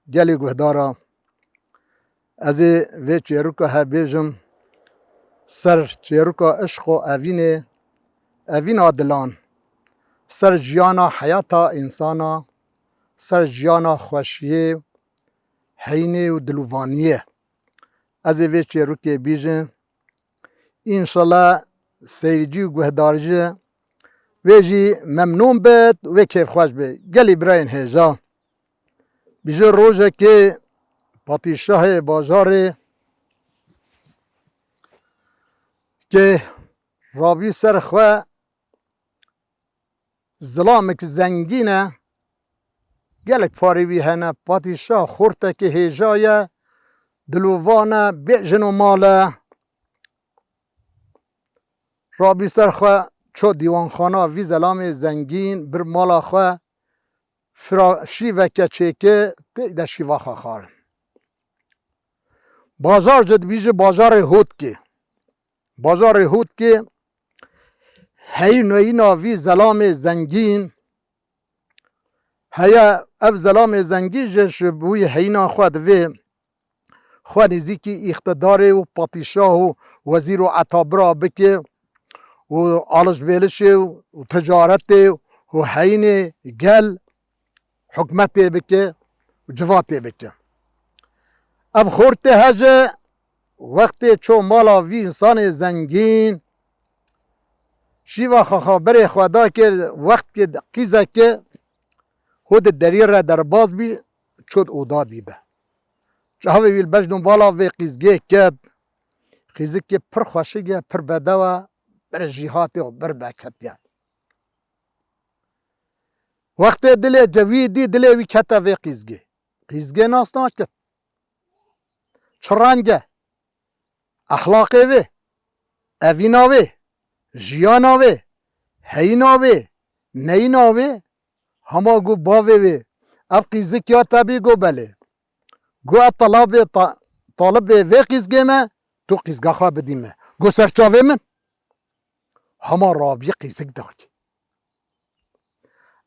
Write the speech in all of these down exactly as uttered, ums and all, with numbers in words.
Gelê guhdara, ez ê vê çêrika he bêjim, ser çêrika işq û evînê, evîna dilan, ser jiyana heyata însana, ser jiyana xweşiyê, heyînê û dilûvaniyê. Ez ê vê çêrikê bîjim. Înşallah seyircî û guhdarî jî wê jî memnûn bit, wê kêfxweş bê. Gelî birayên hêja. Bîje rojekê padîşahê bajarê kê rabî ser xwe zilamek zengîn e, gelek parê wî hene, padîşah xortekê hêja ye, dilovan e, bê jin û mal e. Rabî ser xwe ço dîwanxana vî zelamê zengîn, bir mala xwe fira-, şîveke çêkir, tê de şîva xwe xwarin. Bajar jî dibîje bajarê Hotkê. Bajarê Hotkê heyîn heyîna vî zelamê zengîn heye. Ev zelamê zengîn jî ji bo wî heyîna xwe divê xwe nêzîkî îqtidarê û padîşah û wezîr û etabira bike û alişvêlişê û ticaretê û heyînê gel hikûmetê bike û civatê bike. Ev xortê he jî wextê ço mala vî însanê zengîn, şîva xwe xwe berê xwe da kir, wextkê qîzekê hû di derî re derbas bî, çot oda dî de. Çavê wî li bejn û bala vê qîzgê ket. Qîzikê pir xweşik e, pir bedew e, bir jîhatê û bir beketiye. Wextê dilê cewî dî, dilê wî kete vê qîzgê. Qîzgê nas nakit. Çi reng e? Exlaqê wê, evîna wê, jiyana wê, heyîna wê, neyîna wê, hema got bavê wê, ev qîzik ya te bî? Got belê. Got ez telabê ta-, talibê vê qîzgê me, tu qîzga xwe bidî me. Got ser çavê min. Hema rabî qîzik dakê.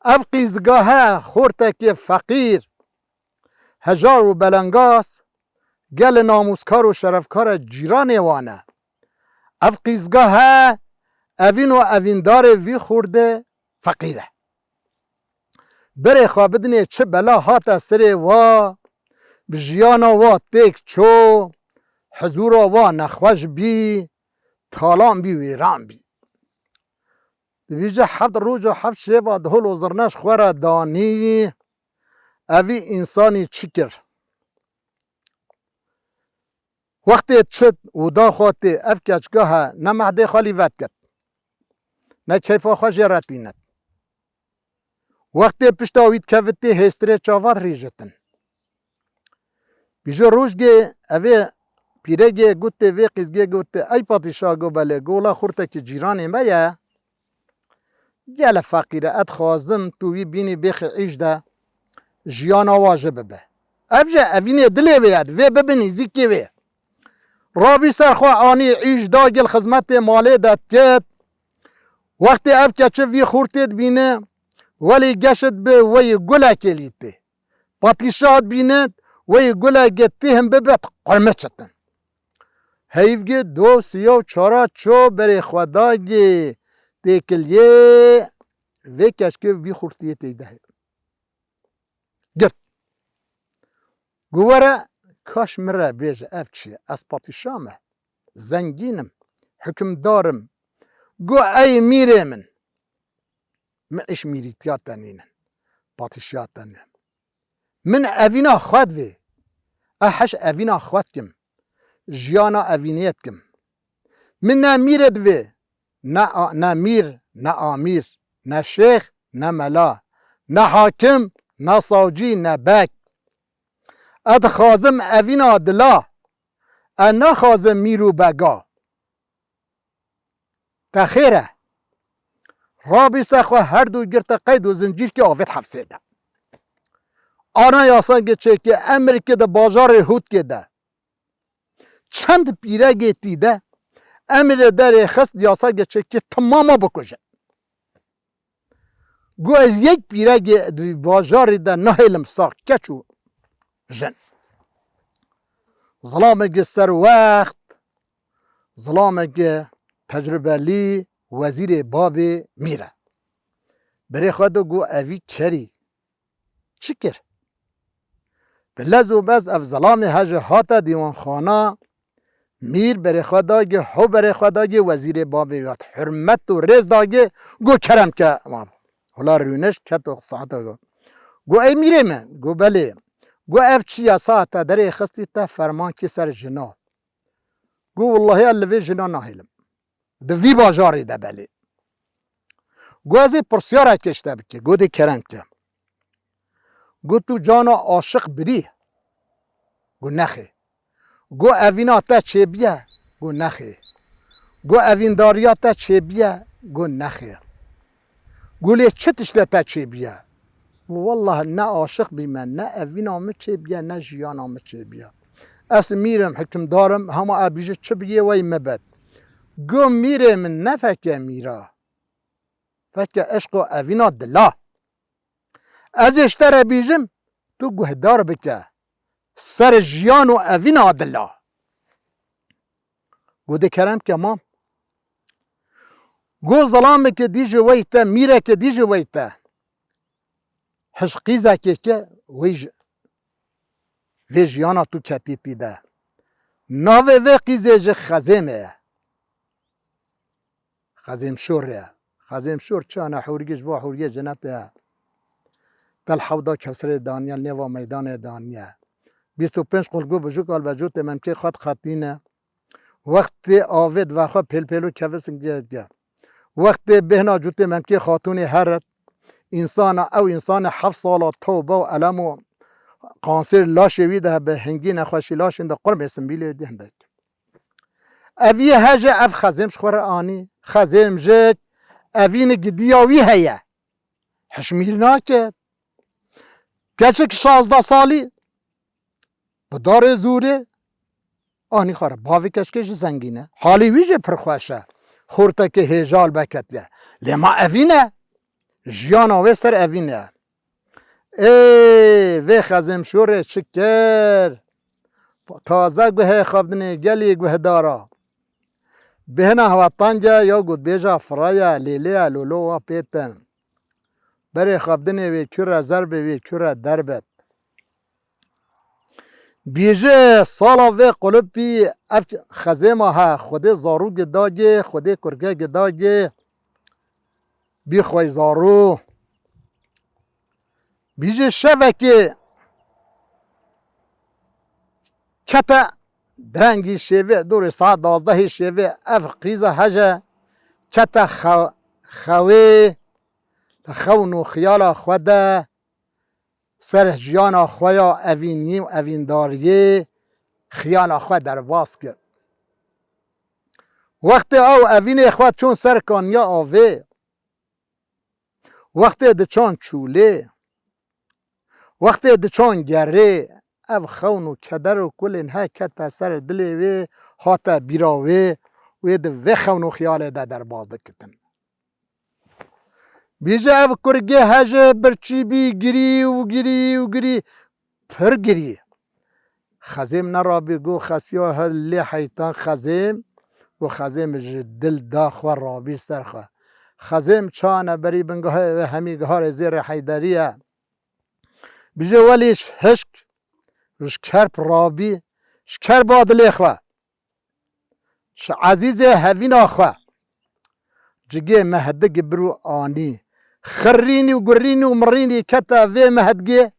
Ev qîzga he xortekê feqîr, hejar û belengaz, gelê namûskar û şerefkara cîranê wan e. Ev qîzga he evîn û evîndarê vî xortê feqîr e. Berê xwe bidinê çi bela hate serê wa, bi jiyana wa têk ço, hizûra wa nexweş bî, talan bî, wêran bî. Dibîje heft roj û heft şeva di hol û zirna ji xwe re danî. Evî însanî çi kir? Wextê çit û da xwe tê, ev keçka he ne mehdê xwe lî vediket, ne keyfa xwe jê re tînet. Wextê pişta wî dikevitê hêstirê çava dirîjitin. Bîje rojgê evê pîregê gotê vê qîzgê gotê, ey padîşah, go belê, go wela xortekî cîranê me ye. Gele feqîr e, ez dixwazim tu wî bînî bêxî îş de jiyana wa ji bibe. Ev jî evînê dilê wê ye, divê bibe nêzîkê wê. Rabî ser xwe anî îş da gel xizmetê malê de diket. Wextê ev keçi vî xortê dibîne, welî geşit bi weyî gulekê lî tê. Padîşah dibîne, weyî gulekê tê him bibe qurme çitin. Heyv gê do siya û çara ço berê xwe dagê têkiliyê vê keçkê vî xortiyê tê de heye. Girt. Gu were, kaş min re bêje ev çi ye? Ez padîşah me, zengîn im, hukimdar im. Gu ey mîrê min, min îş mîrîtiya te nînin, padîşiya te nînin. Min evîna xwe divê. Ez heş evîna xwe dikim. Jiyana evîniyê dikim. Min ne mîrê divê, ne a-, ne mîr, ne amîr, ne şêx, ne mela, ne hakim, ne savcî, ne beg. Ez dixwazim evîna dila. Ez naxwazim mîr û bega. Te xêr e. Rabîse xwe her du girte qeyd û zincîrkê avêt hepsê de. Ana yasagê çêkê emirkê de bajarê Hûtkê de. Çend pîregê tî de emirê derê xist yasagê çêkê timama bikuje. Gu ez yek pîregê di bajarê de nahêlim sax keç û jin. Zilamekî serwext, zilamekî tecrubelî, wezîrê babê mîr e. Berê xwe de got, evî kerî çi kir? Bi lez û bez ev zilamê heje hate dîwanxana, mîr berê xwe dagê, ho berê xwe dagê, wezîrê babê wî hat hurmet û rêz dagê, got, kerem ke. Wala rûniş ket û saeta got. Got, ey mîrê min? Got, belê. Got, ev çi yasa te derê xistî te fermankî ser jina? Got, wellahî ez li vê jina nahêlim. Di vî bajarê de belê. Got, ez ê pirsyarek ji te bike. Got, dê kerem ke. Got, tu cana aşiq birî? Got, nexê. Got, evîna te çêbiye? Got, nexê. Got, evîndariya te çêbiye? Got, nexê. Got, lê çi tişte te çêbiye? Got, wellah ne aşiq bîme, ne evîna min çêbiye, ne jiyana min çêbiye. Ez mîr im, hikimdar im, hema ez bîjim çi biyê wey min bit. Got, mîrê min ne feke mîra. Feke eşq û evîna dila. Ez ê ji te re bîjim, tu guhdar bike. Ser jiyan û evîna dila. Got, dê kerem ke mam. Got, zilameke dî ji wey te, mîreke dî ji wey te. Hij qîzekê ke wey ji vê jiyana tu ketîtî de. Navê vê qîzê ji Xezêmê ye. Xezêm Şor ye. Xezêm Şor çi ana hûrgî ji bo hûrgê cenetê ye. Tel hewda Kewserê daniye, nêva meydanê daniye. Bîst û pênc qulgû bijûk al be cûtê memkê xwe dixetîne. Wextê avê dive xwe pêlpêl û kevisin ge ge. Wextê bêhna cûtê memkê xatûnê heret. Însana ew însana heft sala tewbe û elem û kansêr laşê wî de hebe, hingî nexweşî laşên de qurbê simbîlê dê hindek. Ev yê heje ev Xezêm ji xwe re anî. Xezêm jik evîni gidiya wî heye. Hişmîr nake. Keçik şazdeh salî bi darê zûrê anî xwe re. Bavê keçikê jî zengîn e. Halê wî jî pir xweş e. Xortekê hêja li ber ketiye. Lê ma evîn e. Jiyana wê ser evîn e. Ê, vê Xezêm Şorê çi kir? Taze guhê xwebdinê gelî guhdara. Bêhna hewa tenge ya gotbêja firaya, lêlê ya lolo wa pêtin. Berê xwebdinê wê kure zer be, wê kure derbet. Bîje sala vê qulipî ev Xezêma he, Xwedê zarû gidagê, Xwedê kurke gidagê. Bî xwey zarû. Bîje şevekê kete drengî şêvê, dorê saet dazdehê şêvê ev qîza heje kete xe-, xewê, li xewn û xiyala xwe de ser jiyana xwe ya evînî û evîndariyê xiyala xwe derbas kir. Wextê ew evînê xwe çûn ser kaniya avê, wextê diçan çûlê, wextê diçan gerê, ev xewn û keder û kulên he kete ser dilê wê, hate bîra wê, wê di vê xewn û xiyalê de derbas dikitin. Bîje ev kurgê heje birçî bî, girî û girî û girî, pir girî. Xezêm nerabî, got, xesiya he lê heytan Xezêm, got, Xezêm ji dil da xwe rabî ser xwe. Xezêm çane berî bingehê wê hemî giharê zêrê Heyderî ye. Bîje welî hişk, ji kerb rabî, ji kerba dilê xwe. Ji ezîzê hevîna xwe. Cigê mehdig bir û anî. Xirrînî û gurrînî û mirrînî kete vê mehedgê.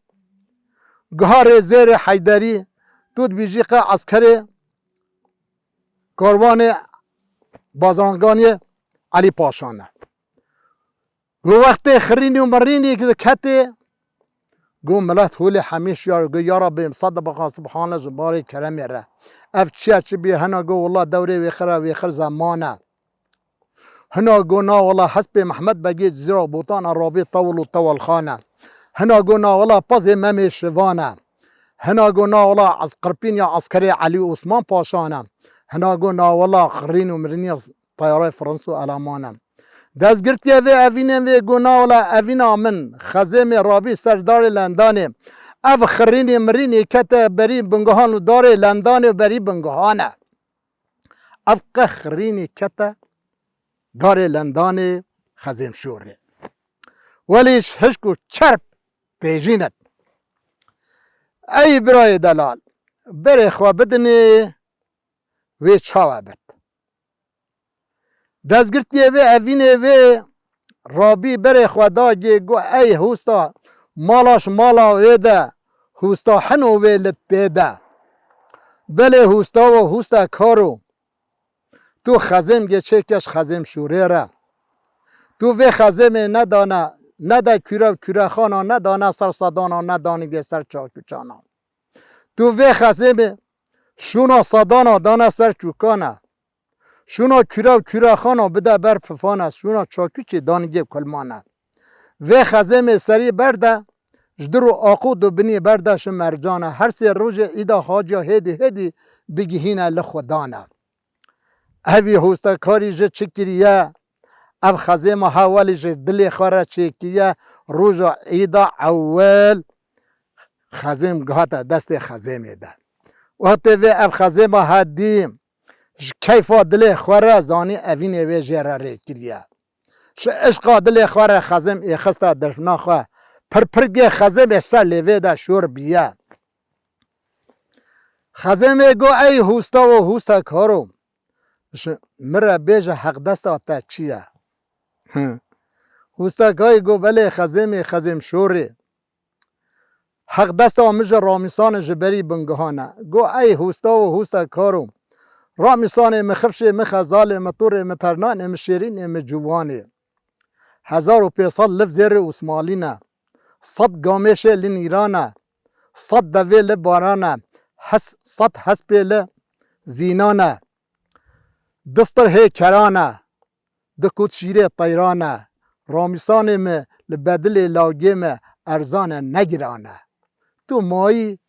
Guharê zêrê Heyderî. Tu dibîjî qe eskerê karwanê bazranganiyê Elî Paşan e. Got, wextê xirînî û mirînî diketê, got, milet holê hemî şiyar, got, ya Rabbê, sed bixwe subhane ji barê keremê re. Ev çi ye, çi bî? Hina got, wela dewrê wêxir e, wêxir zeman e. Hina got, na wela hespê Mehmed Begê Cizîra Botan e, rabê tewil û tewilxan e. Hina got, na wela pezê Memê Şivan e. Hina got, na wela ez qirpîn ya eskerê Elî Osman Paşan e. Hina got, na wela xirîn û mirîn ya teyarê Frans û Eleman e. Destgirtiye vê evînên vê got, na wela evîna min, Xezêmê rabî serdarê Lendanê, Ev xirînê mirînê kete berî bingihan û darê lendanê û berî bingihan e. Ev qe xirînê kete darê lendanê Xezêm Şorê. Welî ji hişk û çerp têjînet. Ey birayê delal, berê xwe bidinê wê çawa bit. Destgirtiyê vê evînê vê rabî berê xwe da gê, got, ey hûsta, mala ji mala wê de, hûsta hino wê li tê de. Belê hûsta û hûsta karo. Tu Xezêm gê çêke ji Xezêm Şûrê re. Tu vê Xezêmê nedane, nede kûre û kûrexana, nedane ser sedana, nedanî gê ser çakûçana. Tu vê Xezêmê şûna sedana dane ser çûkana. Şûna kûre û kûrexana bide ber fifana, şûna çakûçê danigê kulmane. Vê Xezêmê serî berde, ji dir û aqûd û binî berde ji mercane. Her sê rojê îda haciya hêdî hêdî bigihîne li xwedane. Evî hostekarî ji çi kiriye? Ev Xezêma hewelî ji dilê xwe re çêkiriye. Roja îda ewil Xezêm gihate destê Xezêmê de. Wextê vê ev Xezêma hedî ji keyfa dilê xwe re zanî evînê wê jê re rê kiriye. Ji eşqa dilê xwe re Xezêm êxiste dirfna xwe. Pirpirgê Xezêmê ser lêvê de şor biye. Xezêmê got, ey hûsta û hûstekaro, ji min re bêje heqdesta te çi ye? Hûstekayê got, belê Xezêmê, Xezêm Şorê. Heqdesta min ji Ramîsanê ji berî bingihan e. Got, ey hûsta û hûstekaro, Ramîsanê min, Xifşê min, Xezalê min, Torê min, Ternanê min, Şêrînê min, Ciwanê. Hezar û pênc sed liv zêrê Osmalî ne. Sed gamêşê li nîran e. Sed devê li baran e. Hes-, sed hespê li zînan e. Distir hê keran e. Di kut şîrê teyran e. Ramîsanê min li bedilê lawgê min erzan e, ne giran e. Tu mayî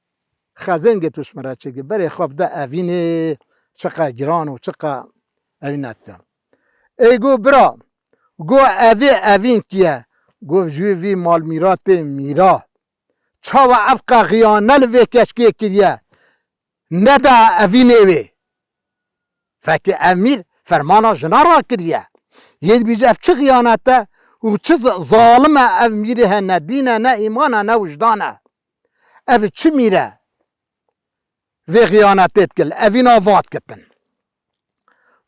Xezêm gê tu ji min re çêkî. Berê xwe bide evînê, çiqe giran û çiqe evîn e. Ey got, bira, got, evê evîn kî ye? Got, jû vî malmîratê mîra. Çawa ev qe xiyane li vê keçkê kiriye? Neda evînê wê. Fekê ev mîr fermana jina rakiriye. Yê dibêje ev çi xiyanet e û çi z-, zalim e ev mîrê he, ne dîn e, ne îman e, ne wijdan e. Ev çi mîr e? Vê xiyanetê dikir, evîna vat kitin.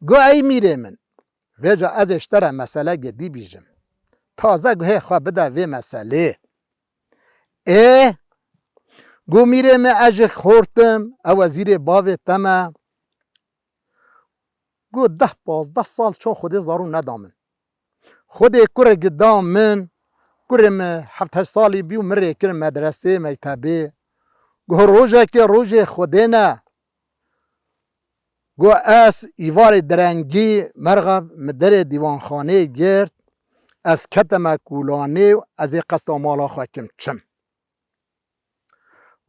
Got, ey mîrê min, vêca ez ê ji te re mesele gedî bîjim. Taze guhê xwe bide vê meselê. Ê, got, mîrê min, ez jî xort im, ew wezîrê bavê te me. Got, deh pazdeh sal çawa Xwedê zarû neda min. Xwedê kurek da min, kurê min heft heşt salî bî û min rê kir medresê, mektebê. Got, rojekê rojê Xwedê ne. Got, ez îvarê direngî merxa min derê dîwanxaneyê girt, ez ketime kûlanê û ez ê qesta mala xwe kim çim.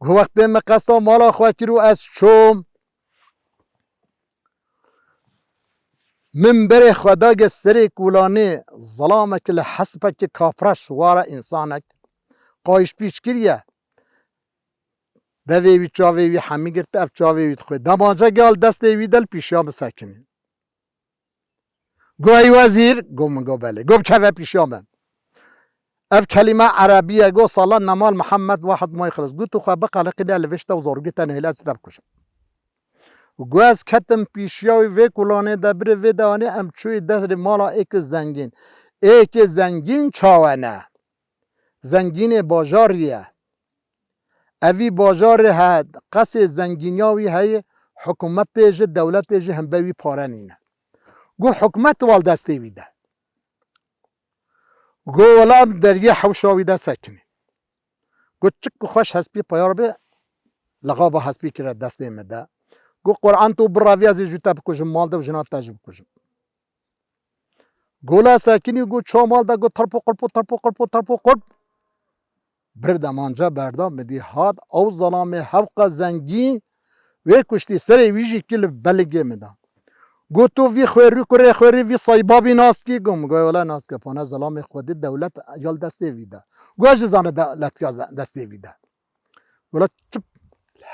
Got, wextê min qesta mala xwe kir û ez çûm, min berê xwe da ge serê kûlanê, zelamekî li hespekî kapra şiwara însanek qayîş pîç kiriye. Devê wî çavê wî hemî girtiye, ev çavê wî dixwe. Demanca gel destê wî de li pîşiya min sekinî. Go ey wezîr, go min go belê. Go bikeve pîşiya min. Ev kelîme erebî ye, go sala nemal Mihemed wahid may xilis. Go tu xwe biqeliqîne li vê şte û zarokê te nehêle ez te bikujim. Go ez ketim pîşiya wî vê kulanê de birê vê de anî em çûyî derê mala êkê zengîn. Êkê zengîn çawe ne? Zengînê bajarî ye. Evî bajarê he, qesê zengîniya wî heye, hikûmetê jî, dewletê jî hembe wî pare nîne. Got, hikûmet wal destê wî de. Got, wela em deriyê hewşa wî de sekinî. Got, çik ku xweş hespî peyar bê, lixaba hespî kire destê min de. Got, Quran tu birevî ez ê jû te bikujim, mal de û jina te jî bikujim. Gola sekinî got, çawa mal de got, tirpo qirpo, tirpo qirpo, tirpo qirp. Bir demanca berda min dî hat, ew zelamê hewqa zengîn wê kuştî, serê wî jî kil beligê min da. Got, tu vî xwêrî kurê xwêrî vî saybabî nas kî? Got, min got, wela nas ke, pane zelamê xwedî dewlet yal destê vî de. Got, ez jî zane dewlet ya ze-, destê vî de. Wela çip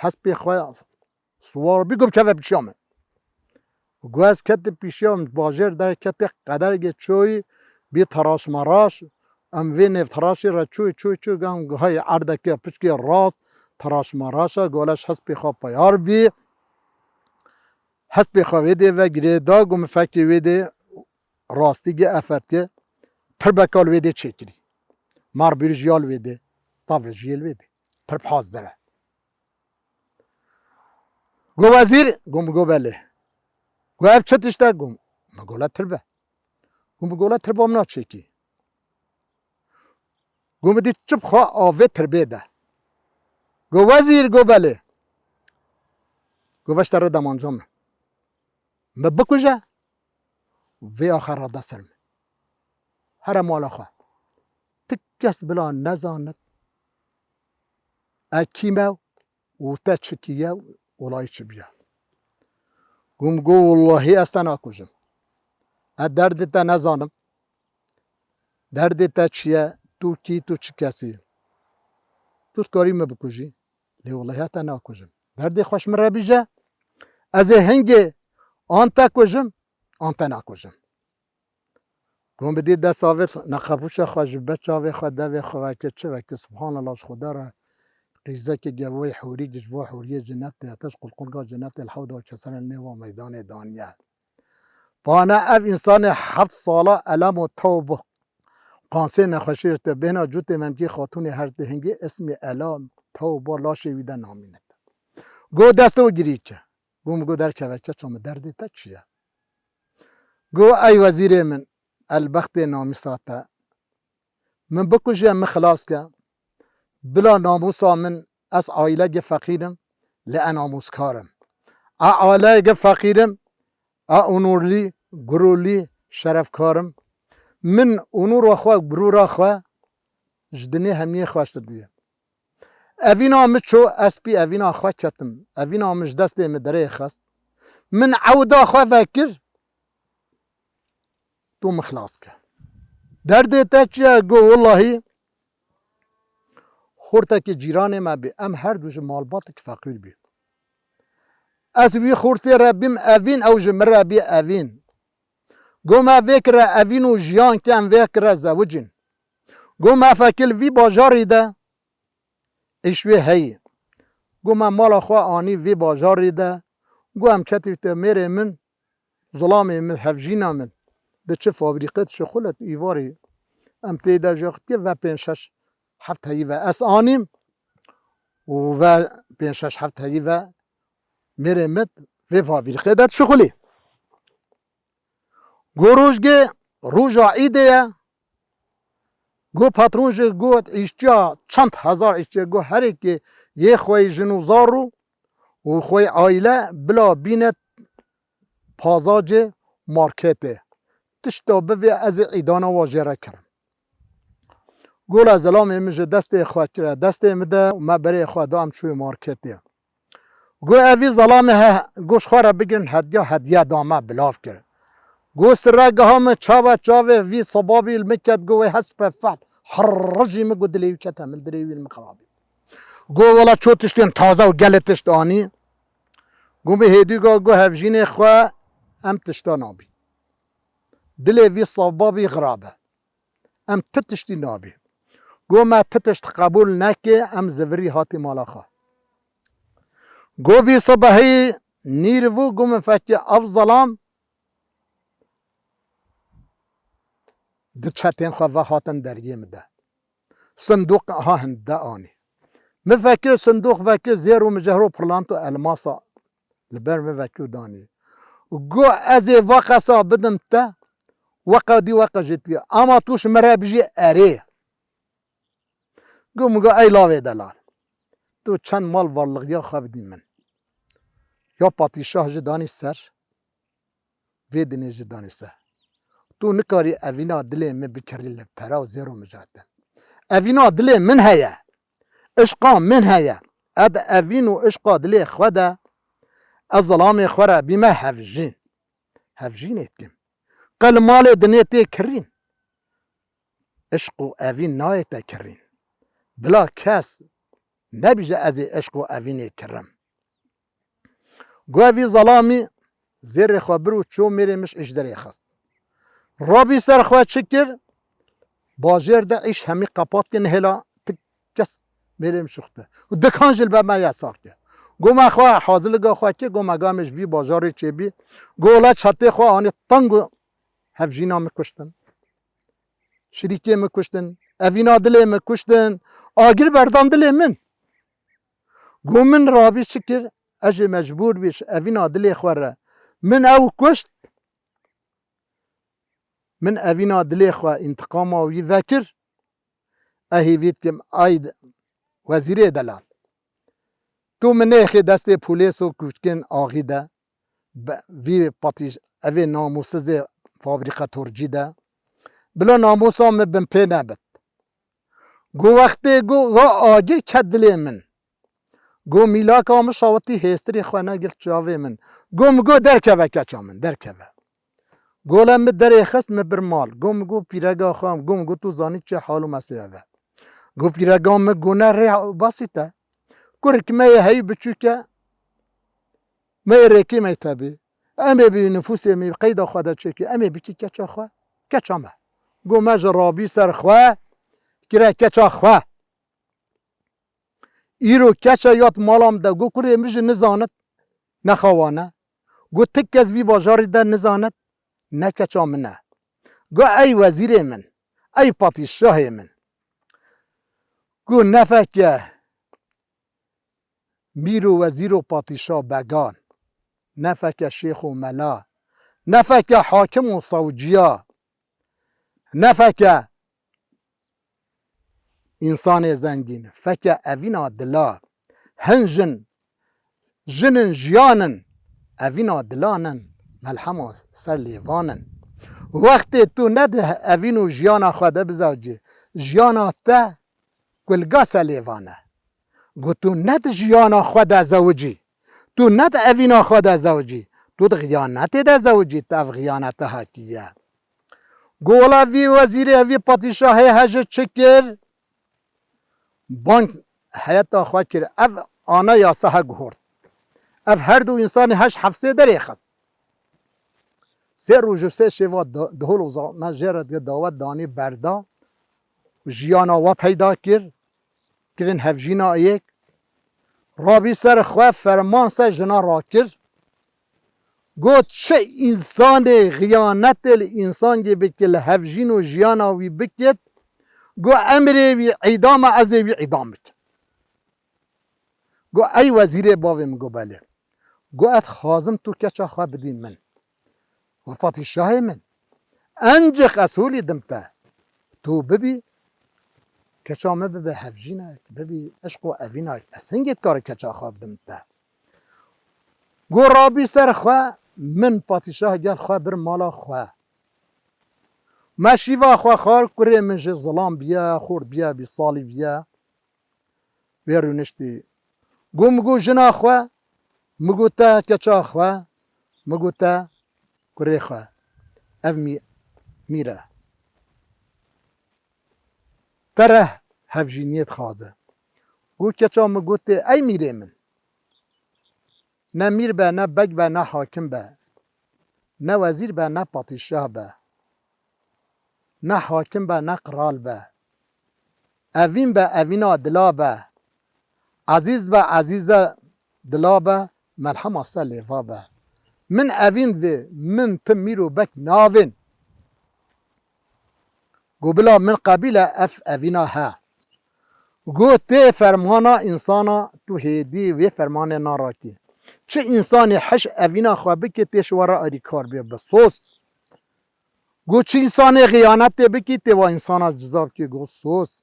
hespê xwe siwar bî, got bikeve pişiya min. Got ez kete pişiya min, bajêr derkete, qedergê çoyî bî teraş meraş. Em vê nêv teraşê re çoyî çoyî çoyî, gam hay erdeke pişkê rast teraş meraş e, got wela ji hespê xwe peyar bî. Hespê xwe vê dê ve girê da, got min fekê wê dê rastî ge efet ge, tirbeka li wê dê çêkirî. Mar bîr ji ya li wê dê, tav ji yê li wê dê. Tirb hazir e. Got wezîr, got min got belê. Got ev çi tişt e? Got min got le tirb e. Got min got le tirba min a çêkî. Got min dî çi bixwe avê tirbê de. Got wezîr, got belê. Got veşte re demanca min. Me bikuje, vê axa rada ser min. Here mala xwe. Ti kes bila nezanin ez kî me û te çi kî ye û olayî çi bûye. Got min got wellahî ez te nakujim. Ez derdê te nezanim. Derdê te çi ye? Tu kî, tu çi kesî? Tu dikarî me bikujî. Lê welahiya te nakujim. Derdê xwe ji min re bîje. Ez ê hingê an te kujim, an te nakujim. Got min dî dest avêt neqebûşa xwe ji be çavê xwe devê xwe vekir çi vekir, subhanallah, ji Xweda re qîzekê gevayî hûrî ji bo hûriyê cenetê, te ji qulqulka cenetê li hewda kesene nêva meydanê daniye. Vane ev însanê heft sala elem û tew bi qansê nexweşiyê te bêhna cûtê Memkî Xatûnê her tê hingê ismê elam tew ba laşê wî de namîne. Go destê wî girî ke. Go min go derkeve keça min, derdê te çi ye? Go ey wezîrê min, elbextê namîsa te. Min bikuje, min xilas ke. Bila namûsa min, ez aîlege feqîr im, lê ez namûskar im. Ez aîlege feqîr im, ez onurlî, gururlî, şerefkar im. Min onura xwe, gurura xwe ji dinê hemiyê xweştir diye. Evîna min ço, ez pî evîna xwe ketim. Evîna min ji destê min derê xist. Min ewda xwe vekir, tu min xilas ke. Derdê te çi ye? Go, wellahî, xurtekî cîranê me bî. Em her du ji malbatek feqîr bî. Ez wî xurtê re bîm evîn, ew ji min re bî evîn. Go me vê kire evîn û jiyan ke em vê kire zewicîn. Go me fekil vî bajarî de îş wê heyî. Go me mala xwe anî vê bajarî de. Go em ketî te mêrê min, zilamê min, hevjîna min, di çi fabrîqê dişixule tu îvarî. Em tê de jixtike ve pênc şeş heft heyî ve ez anîm û ve pênc şeş heft heyî ve mêrê min vê fabrîqê de dişixulî. Go rojgê roja îdê ye. Go patron ji got îşçiya çend hezar îşçiya go herêkê yê xweyî jin û zar û û xweyî aîle bila bîne pazacê marketê. Tişta bivê ez ê îdana wa jê re kirim. Gola zilamê min ji destê xwe kire, destê min de û me berê xwe da em çûyê marketê. Go evî zilamê he, go ji xwe re bigirin hediya, hediya da me bilav kir. Go sire giha min çawa çavê vî sebabî li min ket, go wê hespe fel. Herr jî min go dilê wî kete min, dilê wî li min xirabî. Go wela ço tiştên taze û gelê tişt anî. Go min hêdî go, go hevjînê xwe em tişta nabî. Dilê vî sebabî xirab e. Em ti tiştî nabî. Go me ti tişt qebûl neke, em zivirî hatî mala xwe. Go vî sibehî nîr bû, go min fekê ev zilam di çetên xwe ve hatin deriyê min de. Sindoq ha hinde anî. Min vekir sindoq vekir zêr û mijehro pirlanto elmasa li ber min vekir danî. Go ez ê va qesa bidim te, weqa dî weqa jî dî. Ama tu ji min re bijî erê. Go min go ey lavê delal. Tu çend mal varlixiya xwe bidî min. Ya patîşah ji danî ser. Vê dinê ji danî se. Tu nikarî evîna dilê min bikirî li pera û zêr û mijate. Evîna dilê min heye. Işqa min heye. Ez evîn û işqa dilê xwe de ez zilamê xwe re bîme hevjîn. Hevjînê dikim. Qe li malê dinê tê kirîn. Işq û evîn nayê te kirîn. Bila kes Nebîje ez ê eşq û evînê kirim. Go vî zelamî zêrê xwe bir û çû mêrê mij îş derê xist. Rabî ser xwe çi kir? Bajêr de îş hemî qepat kir, nehêla tik kes mêrê mij şixte. Û dikan jî li ber me yesar kir. Go me xwe hazirliga xwe kir, go me ga em ê ji vî bajarê çêbî. Go wela çetê xwe anî teng û hevjîna min kuştin. Şirîkê min kuştin. Evîna dilê min kuştin. Agir berdan dilê min. Go min Rabî çi kir? Ez jê mecbûr bî ji evîna dilê xwe re. Min ew kuşt. Min evîna dilê xwe întiqama wî vekir. Ez hêvî dikim, ay wezîrê delal. Tu min nêxê destê polês û kuşkên axî de. Be-, vî patîş-, evê namûsizê fabrîqetorcî de. Bila namûsa min bin pê nebit. Go wextê go, ga agir ket dilê min. Go mîlaka min şawitî hêstirê xwe negir çavê min. Go min go derkeve keça min, derkeve. Gole min derê xist min bir mal. Go min go pîrega xwe, go min go tu zanî çi hal û mesele ve. Go pîrega min go ne rê basît e. Kurik me yê heyî biçûk e. Me yê rêkê mektebî. Em ê bi nifûsê me qeyda xwe de çêkî. Em ê bikî keça xwe. Keça me. Go me ji rabî ser xwe kire keça xwe. Îro keça yat mala min de, go kurê min jî nizanit, nexawane. Go ti kes vî bajarî de nizanit, ne keça min e. Go ey wezîrê min, ey patîşahê min. Go ne feke mîr û wezîr û patîşa began, ne feke şêx û mela, ne feke hakim û sewciya, ne feke însanê zengîn, feke evîna dila. Hin jin, jin in, jiyan in, evîna dilan in, melhema ser lêvan in. Wextê tu ne di evîn û jiyana xwe de bizewicî, jiyana te kulga ser lêvan e. Go tu ne di jiyana xwe de zewicî, tu ne di evîna xwe de zewicî, tu di xiyanetê de zewicî, tu ev xiyanete hakiye. Go wela vî wezîrê, vî padîşahê he ji çi kir? Bang heyeta xwe kir. Ev ana yasa he guhort. Ev her du însanê he ji hefsê derê xist. Sê roj û sê şeva da-, dihol û zana jê re dige dawet danî berda. Jiyana we peyda kir. Kirin hevjîna yek. Rabî ser xwe ferman ser jina rakir. Got, çi însanê xiyanetê li însangê bike, li hevjîn û jiyana wî bikit, got, emrê wî îdam e, ez ê wî îdam bikim. Got, ey wezîrê bavê min, got, belê. Got, ez xwazim tu keça xwe bidî min. Got, padîşahê min, encik ez holî dim te. Tu bibî, keça min bibe hevjînek, bibî eşq û evînak. Ez hingê dikarim keça xwe bidim te. Got, rabî ser xwe, min padîşah gel xwe bir mala xwe. Me şîva xwe xwar, kurê min jî zilam biye, xort biye, bîst salî biye. Wê rûniştî. Got, min got jina xwe, min got te keça xwe, min got te kurê xwe. Ev mî-, mîr e. Te re hevjîniyê dixwaze. Got, keça min got tê, ey mîrê min. Ne mîr be, ne beg be, ne hakim be. Ne wezîr be, ne padîşah be. Ne hakim be, ne qral be. Evîn be, evîna dila be. Ezîz be, ezîze dila be, merhema ser lêva be. Min evîn vê, min ti mîr û beg navên. Got, bila min qebîl e ev evîna he. Got, tê fermana însana tu hêdî vê fermanê narakî. Çi însanê hiş evîna xwe bike, tê ji we re alîkar bê, bi sos. Got, çi însanê xiyanetê bikî, tê wa însana ciza bikî, got, sos.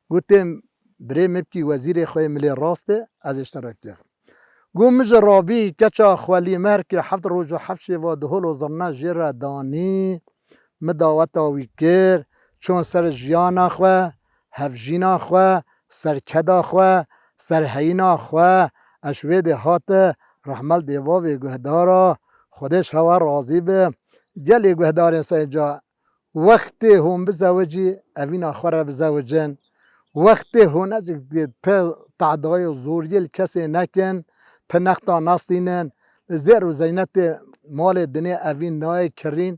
Got, tê birê min bikî wezîrê xwe yê milê rastê, ez ê ji te re bikim. Got, min ji rabî keça xwe lîmer kir, heft roj û heft şeva dihol û zirna jê re danî, min daweta wî kir, çûn ser jiyana xwe, hevjîna xwe, serkeda xwe, serheyîna xwe, ez ji wê dê hate, rehmet lê bavê guhdara, Xwedê ji hewa razî be. Gelê guhdarên seyca, wextê hûn bizewicî, evîna xwe re bizewicin. Wextê hûn ez te tehdayê û zoriyê li kesê nekin, ti nexta nastînin, zêr û zeynetê malê dinê evîn nayê kirîn,